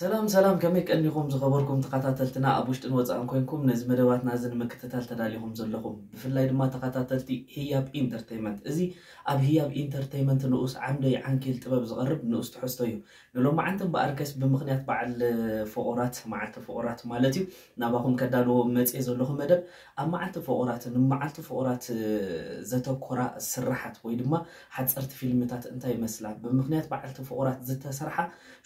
ሰላም ሰላም፣ ከመይ ቀኒኹም ዝኸበርኩም ተኸታተልትና፣ ኣብ ውሽጥን ወፃእን ኮይንኩም ነዚ መደባትና እዚ ንምክትታል ተዳሊኹም ዘለኹም፣ ብፍላይ ድማ ተኸታተልቲ ህያብ ኢንተርቴይመንት? እዚ ኣብ ህያብ ኢንተርቴይመንት ንኡስ ዓምደ ዓንኬል ጥበብ ዝቐርብ ንኡስ ትሕዝቶ እዩ። ንሎማዓንቲ እምበኣርከስ ብምኽንያት በዓል ፍቑራት፣ መዓልቲ ፍቑራት ማለት እዩ፣ ናባኹም ከዳልዎ መፅየ ዘለኹ መደብ ኣብ መዓልቲ ፍቑራት፣ ንመዓልቲ ፍቑራት ዘተኮራ ስራሓት ወይ ድማ ሓፀርቲ ፊልምታት እንታይ ይመስላ፣ ብምኽንያት በዓልቲ ፍቑራት ዝተሰርሓ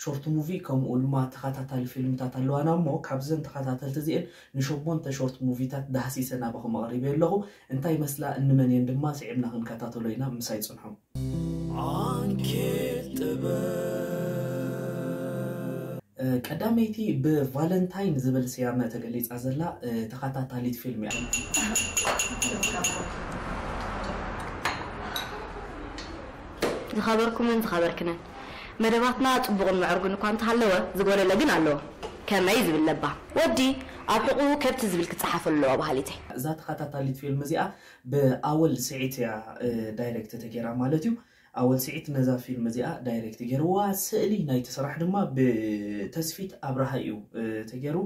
ሾርት ሙቪ ከምኡ ድማ ተኸታታሊ ፊልምታት ኣለዋና እሞ ካብዘን ተኸታተልቲ እዚአን ንሸሞንተ ሾርት ሙቪታት ዳህሲሰ ናባኹም ኣቕሪበ ኣለኹ። እንታይ ይመስላ እንመን እየን ድማ ስዒብና ክንከታተሎ ኢና። ምሳይ ጽንሑ። ዓንኬል ጥበብ። ቀዳመይቲ ብቫለንታይን ዝብል ስያመ ተገሊጻ ዘላ ተኸታታሊት ፊልም እያ። ዝኸበርኩምን ዝኸበርክንን፣ መደባትና ጽቡቕን ምዕሩግን እኳ እንተሃለወ ዝጎደለ ግን ኣለዎ። ከመይ ዝብል ለባ ወዲ ኣብ ሕቑኡ ከብቲ ዝብል ክጸሓፈሉ ኣለዎ በሃሊት እየ። እዛ ተኸታታሊት ፊልም እዚኣ ብኣወል ስዒድ እያ ዳይሬክት ተገይራ ማለት እዩ። ኣወል ስዒድ ነዛ ፊልም እዚኣ ዳይሬክት ገይርዋ። ስእሊ ናይቲ ስራሕ ድማ ብተስፊት ኣብርሃ እዩ ተገይሩ።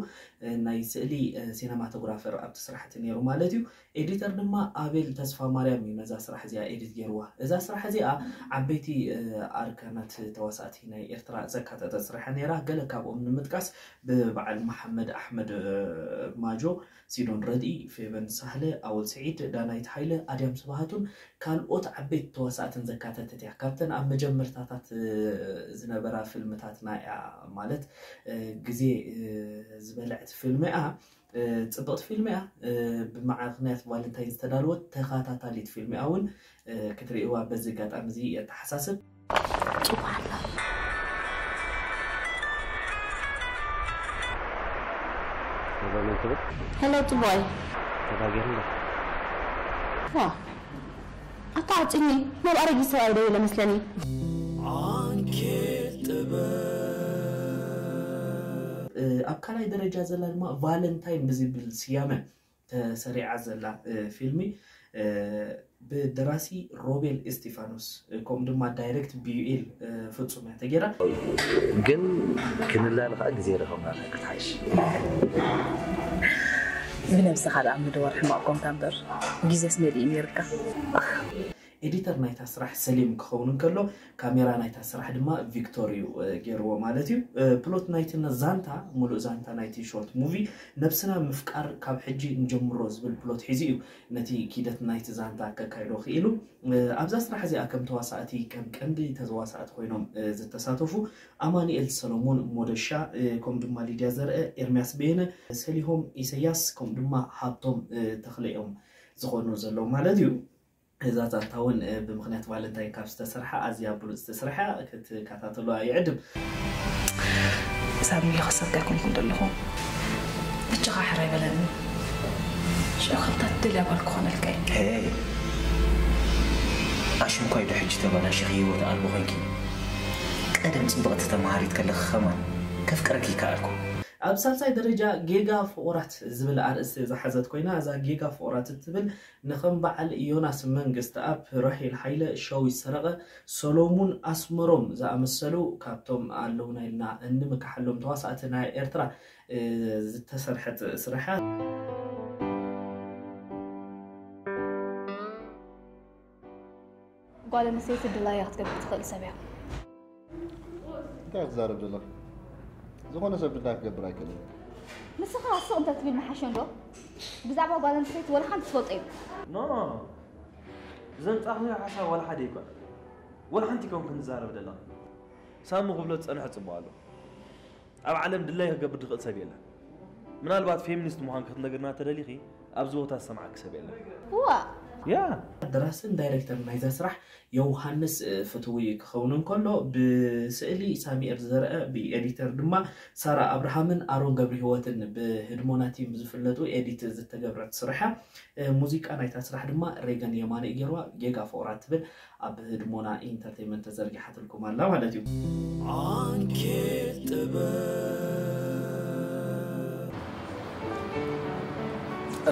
ናይ ስእሊ ሲነማቶግራፈር ኣብቲ ስራሕ እቲ ነይሩ ማለት እዩ። ኤዲተር ድማ ኣቤል ተስፋ ማርያም እዩ ነዛ ስራሕ እዚኣ ኤዲት ገይርዋ። እዛ ስራሕ እዚኣ ዓበይቲ ኣርካናት ተዋሳእቲ ናይ ኤርትራ ዘካተተ ስራሕ ነይራ። ገለ ካብኦም ንምጥቃስ ብበዓል መሓመድ ኣሕመድ ማጆ፣ ሲዶን ረድኢ፣ ፌቨን ሳህለ፣ ኣወል ስዒድ፣ ዳናይት ሃይለ፣ ኣድያም ስብሃቱን ካልኦት ዓበይቲ ተዋሳእትን ዘካተተት እያ። ካብተን ኣብ መጀመርታታት ዝነበራ ፊልምታትና እያ ማለት ግዜ ዝበልዐት ፊልም እያ። ጽብቕቲ ፊልም እያ። ብምኽንያት ቫለንታይን ዝተዳለወት ተኸታታሊት ፊልም እያ እውን ክትርእይዋ በዚ ኣጋጣሚ እዚ የተሓሳስብ። ጽቡቕ ኣላ። ሄሎ መን ትብል? ሄሎ ጽቡቕ። ተጋጊርና። ዋ ኣታ ኣጽኒ ናብ ኣረጊት ሰብኣይ ደው ኢለ መስለኒ። ኣብ ካልኣይ ደረጃ ዘላ ድማ ቫለንታይን ብዝብል ስያመ ተሰሪዓ ዘላ ፊልሚ ብደራሲ ሮቤል እስቲፋኖስ ከምኡ ድማ ዳይሬክት ብዩኤል ፍጹም እያ ተገይራ። ግን ክንላለ ከዓ ግዜ ረኸብና ክትሓይሽ። ብነብስኻ ደኣ ምድዋር ሕማቕ ኮንካ እምበር ግዜስ መሊኡ ነይርካ። ኤዲተር ናይታ ስራሕ ሰሌም ክኸውን እንከሎ ካሜራ ናይታ ስራሕ ድማ ቪክቶር እዩ ገይርዎ ማለት እዩ። ፕሎት ናይቲ ዛንታ፣ ሙሉእ ዛንታ ናይቲ ሾርት ሙቪ ነብስና ምፍቃር ካብ ሕጂ ንጀምሮ ዝብል ፕሎት ሒዙ እዩ ነቲ ኪደት ናይቲ ዛንታ ከካይዶ ክኢሉ። ኣብዛ ስራሕ እዚኣ ከም ተዋሳእቲ ከም ቀንዲ ተዋሳእቲ ኮይኖም ዝተሳተፉ ኣማኑኤል ሰሎሞን፣ ሞደሻ፣ ከምኡ ድማ ሊድያ ዘርአ፣ ኤርሚያስ በየነ፣ ሰሊሆም ኢሰያስ ከምኡ ድማ ሃብቶም ተኽለ እዮም ዝኾኑ ዘለዉ ማለት እዩ። እዛ ዛንታ እውን ብምኽንያት ቫለንታይን ካብ ዝተሰርሓ ኣዝያ ብሉፅ ዝተሰርሓ ክትከታተሉዋ ይዕድም። ሳሚ፣ ክሰካ ኣይኮንኩን ዘለኹ። ብቻኻ ሕራይ በለኒ። ሽዑ ከምታ ትደልያ ጓል ክኾነልካ እዩ። ኣሽንኳይ ዶ ሕጂ ተባላሽኺ ህይወት ኣልቦ ኮይንኪ? ቀደም ጽብቕቲ ተመሃሪት ከለኺ ከማን ከፍቅረኪ ይከኣልኩ። ኣብ ሳልሳይ ደረጃ ጌጋ ፍቑራት ዝብል ኣርእስቲ ዝሓዘት ኮይና እዛ ጌጋ ፍቑራት እትብል ንኸም በዓል ዮናስ መንግስትኣብ፣ ራሄል ሃይለ፣ ሸዊት ሰረቐ፣ ሰሎሙን ኣስመሮም ዝኣመሰሉ ካብቶም ኣለውና ኢልና እንምክሓሎም ተዋሳእቲ ናይ ኤርትራ ዝተሰርሐት ስራሕ እያ። ጓል ኣንስተይቲ ድላያ ክትገብር ትኽእል ሰብ እያ። እንታይ ክትዛረብ ዘለኻ? ዝኾነ ሰብ ድላያ ክገብር ኣይክእልን። ንስኻ ስቕ እንተትብል ምሓሸ እንዶ። ብዛዕባ ጓል ኣንስተይቲ ወላ ሓንቲ ትፈልጦ የብልካ። ኖ፣ ዘምጻእኽዮ ሓሳብ ዋላ ሓደ ይኳ ዋላ ሓንቲ ከም ክንዛረብ ደለኻ። ሳሚ ክብሎ ዝጸንሐ ጽቡቕ ኣሎ። ኣብ ዓለም ድላይ ክገብር ዝኽእል ሰብ የለን። ምናልባት ፌሚኒስት ምዃንኪ ክትነግርና ተደሊኺ ኣብዚ ቦታ ዝሰምዓኪ ሰብ የለን። እዋ። ያ። ደራስን ዳይሬክተርን ናይዛ ስራሕ ዮውሃንስ ፍትዊ ክኸውን እንከሎ፣ ብስእሊ ሳሚኤል ዘርአ፣ ብኤዲተር ድማ ሳራ ኣብርሃምን ኣሮን ገብረህይወትን ብህድሞና ቲም ዝፍለጡ ኤዲት ዝተገብረት ስርሓ። ሙዚቃ ናይታ ስራሕ ድማ ሬገን የማነ ገይርዋ። ጌጋ ፍቑራት ትብል ኣብ ህድሞና ኢንተርቴይመንት ተዘርጊሓትልኩም ኣላ ማለት እዩ። ዓንኬል ጥበብ።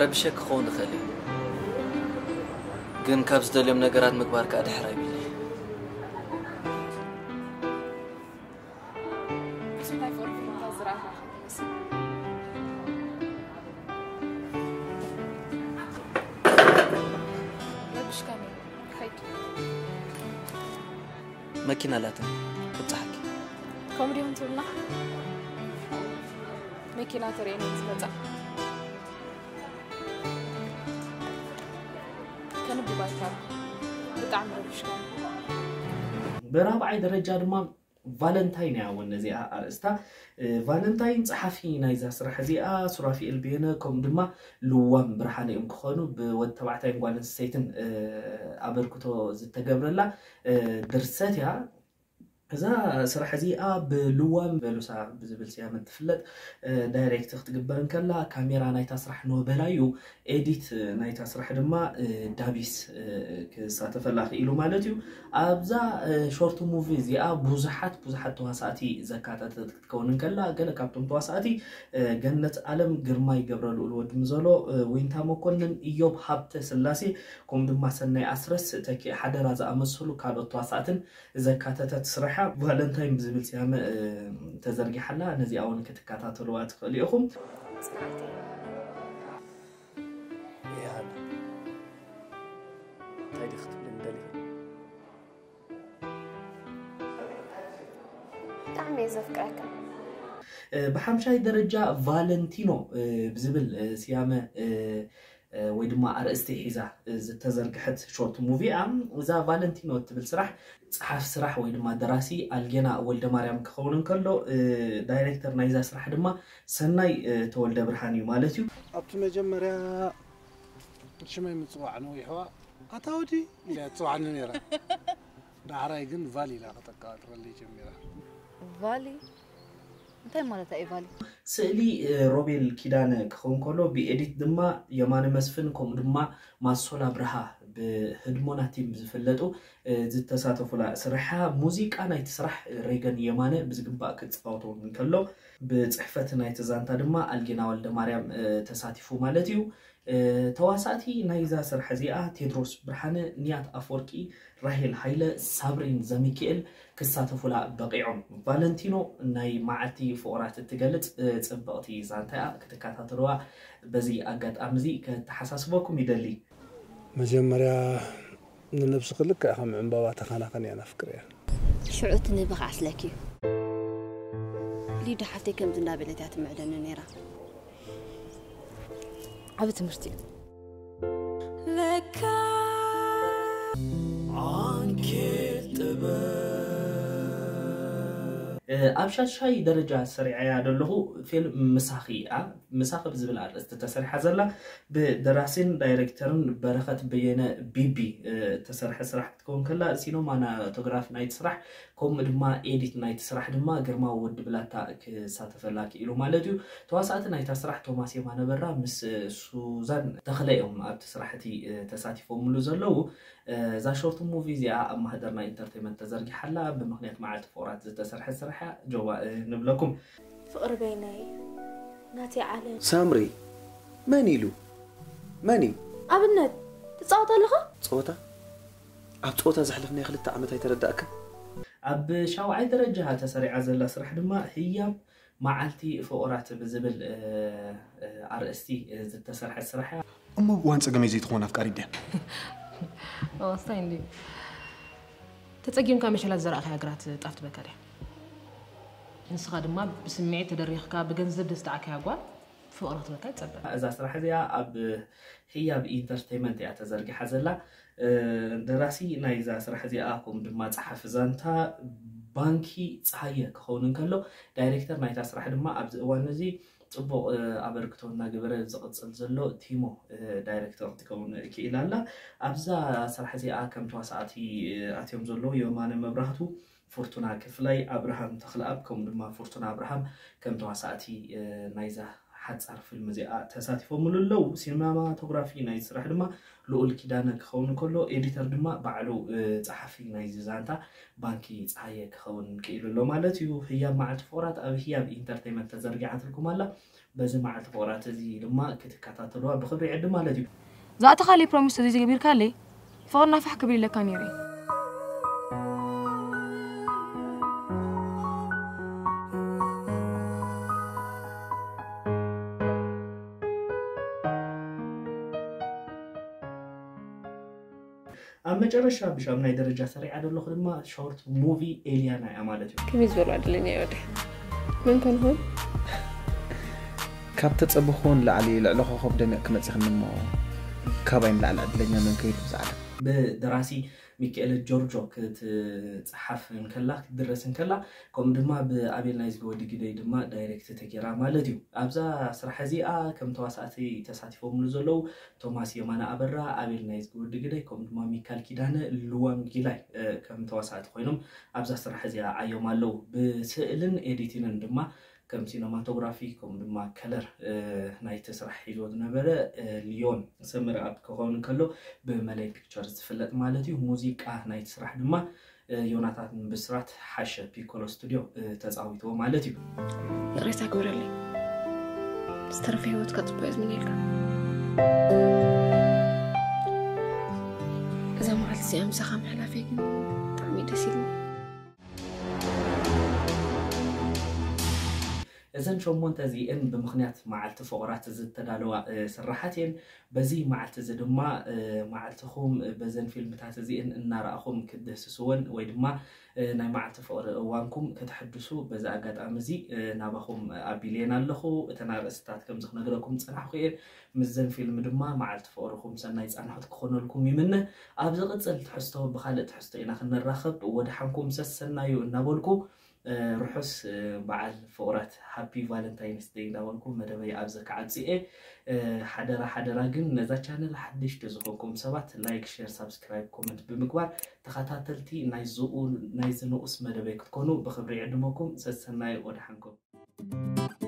ረብሸክ ክኸውን ይኽእል እዩ፣ ግን ካብ ዝደልዮም ነገራት ምግባር ከኣ ድሕር ኣይብልኒ። መኪና ኣላትን ክብጽሓኪ። ከምኡ ዲኹም ትብሉና? መኪና ተርእየኒ ዝመጻ ከንብባ ይከኣል። ብጣዕሚ ረቢሽካ። ብራብዓይ ደረጃ ድማ ቫለንታይን እያ እውን ነዚኣ ኣርእስታ። ቫለንታይን ጸሓፊ ናይዛ ስራሕ እዚኣ ሱራፊኤል ብየነ፣ ከምኡ ድማ ልዋም ብርሃነ እዮም ክኾኑ። ብወዲ ተባዕታይን ጓል ኣንስተይትን ኣበርክቶ ዝተገብረላ ድርሰት እያ። እዛ ስራሕ እዚኣ ብልዋም በሉሳ ብዝብል ስያመ ትፍለጥ። ዳይሬክት ክትግበር እንከላ ካሜራ ናይታ ስራሕ ኖበላ እዩ። ኤዲት ናይታ ስራሕ ድማ ዳቢስ ክሳተፈላ ክኢሉ ማለት እዩ። ኣብዛ ሾርት ሙቪ እዚኣ ብዙሓት ብዙሓት ተዋሳእቲ ዘካተተት ክትከውን እንከላ፣ ገለ ካብቶም ተዋሳእቲ ገነት ኣለም፣ ግርማይ ገብረልኡል፣ ወዲ ምዘሎ፣ ዊንታ መኮንን፣ ኢዮብ ሃብተ ስላሴ፣ ከምኡ ድማ ሰናይ ኣስረስ፣ ተኪ ሓደራ ዝኣመሰሉ ካልኦት ተዋሳእትን ዘካተተት ስራሓ ቫለንታይን ብዝብል ስያመ ተዘርጊሓላ። ነዚኣ እውን ክትከታተልዋ ትኽእሉ ኢኹም። ጽንዓተይ ይሃሉ። እንታይ ዲኺ ክትብልኒ ደሊኺ? ብጣዕሚ እየ ዘፍቅረካ። ብሓምሻይ ደረጃ ቫለንቲኖ ብዝብል ስያመ ወይ ድማ ኣርእስቲ ሒዛ ዝተዘርግሐት ሾርት ሙቪ እያ። እዛ ቫለንቲኖ እትብል ስራሕ ጸሓፍ ስራሕ ወይ ድማ ደራሲ ኣልጌና ወልደ ማርያም ክኸውን እንከሎ፣ ዳይሬክተር ናይዛ ስራሕ ድማ ሰናይ ተወልደ ብርሃን እዩ ማለት እዩ። ኣብቲ መጀመርያ ሽመይ ምፅዋዕ ነዊሕዋ ኣታ ወዲ ኢላ ትፅዋዕኒ ነይራ። ዳሕራይ ግን ቫል ኢላ ከተቃጥረለይ ጀሚራ። ቫሊ እንታይ ማለት እዩ ቫሊ? ስእሊ ሮቤል ኪዳነ ክኸውን ከሎ፣ ብኤዲት ድማ የማነ መስፍን፣ ከምኡ ድማ ማሶላ ብርሃ፣ ብህድሞና ቲም ዝፍለጡ ዝተሳተፉላ ስራሓ። ሙዚቃ ናይቲ ስራሕ ሬገን የማነ ብዝግባእ ክፃወቶ እንከሎ፣ ብፅሕፈት ናይቲ ዛንታ ድማ ኣልጌና ወልደ ማርያም ተሳቲፉ ማለት እዩ። ተዋሳእቲ ናይዛ ስራሕ እዚኣ ቴድሮስ ብርሃነ፣ ንያት ኣፈወርቂ፣ ራሄል ሃይለ፣ ሳብሪን ዘሚኪኤል ክሳተፉላ በቒዖም። ቫለንቲኖ ናይ መዓልቲ ፍቑራት እትገልጽ ጽብቕቲ ዛንታ እያ። ክትከታተልዋ በዚ ኣጋጣሚ እዚ ከተሓሳስበኩም ይደሊ። መጀመርያ ንነብስኺ ልክዕ ከም ዕምባባ ተኸናኸንያ፣ ኣፍቅርያ። ሽዑ እቲ ንህቢ ክዓስለኪ እዩ። ሊዱ ሓፍተይ ከምዚ እንዳበለት እያ ትምዕደኒ ነይራ። ዓቢ ትምህርቲ እዩ። ኣብ ሻድሻይ ደረጃ ሰሪዐያ ዘለኹ ፊልም ምሳኺ እያ። ምሳኺ ብዝብል ኣርእስቲ ተሰሪሓ ዘላ፣ ብደራሲን ዳይሬክተርን በረኸት በየነ ቢቢ እተሰርሐ ስራሕ ክትከውን ከላ፣ ሲኖማናቶግራፍ ናይቲ ስራሕ ከምኡ ድማ ኤዲት ናይቲ ስራሕ ድማ ግርማ ወዲ ብላታ ክሳተፈላ ክኢሉ ማለት እዩ። ተዋሳእቲ ናይታ ስራሕ ቶማስ የማነ በራ ምስ ሱዛን ተኽለ እዮም ኣብቲ ስራሕ እቲ ተሳቲፎምሉ ዘለዉ። እዛ ሾርት ሙቪ እዚኣ ኣብ ማህደር ናይ ኢንተርቴንመንት ተዘርጊሓላ። ብምኽንያት መዓልቲ ፍቑራት ዝተሰርሐት ስራሕ እያ። ጆባእ ንብለኩም። ፍቕሪ በይነይ ናተይ ዓለም። ሳምሪ መን ኢሉ? መን እዩ? ኣብነት ትጻወት ኣለኻ? ጸወታ? ኣብ ጸወታ ዘሕለፍናዮ ክልተ ዓመት ኣይተረዳእክን? ኣብ ሻውዓይ ደረጃ ተሰሪዓ ዘላ ስራሕ ድማ ህያብ መዓልቲ ፍቑራት ብዝብል ኣርእስቲ ዝተሰርሐት ስራሕ እያ። እሞ ብእዋን ጸገመይ ዘይትኾን ኣፍቃሪት ድያ? ኣዋስታይ እንድዩ። ተጸጊምካ መሸላ ዝዘራእኻያ ግራት ጣፍ ትበካ ድያ? ንስኻ ድማ ብስምዒት ተደሪኽካ ብገንዘብ ደስተዓካያ ጓል ፍቕሪ ክትበካ ይጸበ። እዛ ስራሕ እዚኣ ኣብ ህያብ ኢንተርቴይመንት እያ ተዘርጊሓ ዘላ። ደራሲ ናይዛ ስራሕ እዚኣ ከምኡ ድማ ጸሓፊ ዛንታ ባንኪ ጸሃየ ክኸውን እንከሎ፣ ዳይሬክተር ናይታ ስራሕ ድማ ኣብዚ እዋን እዚ ጽቡቕ ኣበርክቶ እናገበረ ዝቕጽል ዘሎ ቲሞ ዳይሬክተር ክትከውን ክኢላ ኣላ። ኣብዛ ስራሕ እዚኣ ከም ተዋሳእቲ ኣትዮም ዘለዉ የማነ መብራህቱ፣ ፍርቱና ክፍላይ፣ ኣብርሃም ተኽለኣብ ከምኡ ድማ ፍርቱና ኣብርሃም ከም ተዋሳእቲ ናይዛ ሓጻር ፊልም እዚኣ ተሳቲፎምሉ ኣለዉ። ሲኒማቶግራፊ ናይዚ ስራሕ ድማ ልኡል ኪዳነ ክኸውን ከሎ፣ ኤዲተር ድማ ባዕሉ ጸሓፊ ናይዚ ዛንታ ባንኪ ጸሃየ ክኸውን ክኢሉ ኣሎ ማለት እዩ። ህያብ መዓልቲ ፍቑራት ኣብ ህያብ ኢንተርቴይመንት ተዘርጊሓትልኩም ኣላ። በዚ መዓልቲ ፍቑራት እዚ ድማ ክትከታተልዋ ብኽብሪ ይዕድም ማለት እዩ። ዝኣተኻለይ ፕሮሚስ ተዘይገቢርካለይ ፍቕርና ፋሕ ክብል ኢለካ ነይረ። ኣብ መጨረሻ ብሻምናይ ደረጃ ሰሪዓ ዘለኹ ድማ ሾርት ሙቪ ኤልያና እያ ማለት እዩ። ከመይ ዝበሉ ዕድለኛ እዩ ወዲ? መን ኮን ሆን? ካብ ተጸበኹዎ ንላዕሊ ልዕሊ ኮኸብ ደሚቕ ክመጽእ እሞ ካባይ ንላዕሊ ዕድለኛ መን ከይሉ ብዛዕባ ብደራሲ ሚካኤለ ጆርጆ ክትጸሓፍ እንከላ ክትድረስ እንከላ ከምኡ ድማ ብኣቤል ናይዝጊ ወዲ ግደይ ድማ ዳይሬክት ተጌራ ማለት እዩ። ኣብዛ ስራሕ እዚኣ ከም ተዋሳእቲ ተሳቲፎምሉ ዘለዉ ቶማስ የማነ ኣበራ፣ ኣቤል ናይዝጊ ወዲ ግደይ ከምኡ ድማ ሚካል ኪዳነ፣ ልዋም ጊላይ ከም ተዋሳእቲ ኮይኖም ኣብዛ ስራሕ እዚኣ ዓዮም ኣለዉ። ብስእልን ኤዲቲንን ድማ ከም ሲነማቶግራፊ ከምኡ ድማ ከለር ናይቲ ስራሕ ሒዞ ዝነበረ ሊዮን ሰምረ ኣብ ክኸውን እንከሎ ብመለይ ፒክቸር ዝፍለጥ ማለት እዩ። ሙዚቃ ናይቲ ስራሕ ድማ ዮናታን ብስራት ሓሸ ፒኮሎ ስቱዲዮ ተፃዊትዎ ማለት እዩ። ይቕሬታ ግበረለይ። ዝተረፈ ህይወትካ ፅቡቅ እየ ዝምነየልካ። እዛ መዓልቲ እዚኣ ምሳኻ ምሕላፈይ ግን ብጣዕሚ ደስ ኢልኒ። እዘን ሸሞንተ እዚኤን ብምኽንያት መዓልቲ ፍቑራት ዝተዳለዋ ስራሓት እየን። በዚ መዓልቲ እዚ ድማ መዓልትኹም በዘን ፊልምታት እዚኤን እናረኣኹም ክትድህስስወን ወይ ድማ ናይ መዓልቲ ፍቕሪ እዋንኩም ከተሕድሱ በዚ ኣጋጣሚ እዚ ናባኹም ኣቢልየን ኣለኹ። እተን ኣርእስትታት ከምዚ ክነግረኩም ዝጸናሕኩ እየ። ምስዘን ፊልም ድማ መዓልቲ ፍቕርኹም ሰናይ ጻንሖት ክኾነልኩም ይምነ። ኣብ ዝቕጽል ትሕዝቶ ብኻልእ ትሕዝቶ ኢና ክንራኸብ። ወድሓንኩም ሰሰናዩ እናበልኩ ርሑስ በዓል ፍቑራት ሃፒ ቫለንታይንስ ደይ እንዳበልኩ መደበይ ኣብዚ ክዓጽየ። ሓደራ ሓደራ ግን ነዛ ቻነል ሓድሽ ተዝኾንኩም ሰባት ላይክ፣ ሼር፣ ሳብስክራይብ፣ ኮመንት ብምግባር ተኸታተልቲ ናይዚ ንኡስ መደበይ ክትኮኑ ብኽብሪ ይዕድመኩም። ሰሰናዩ ወድሓንኩም።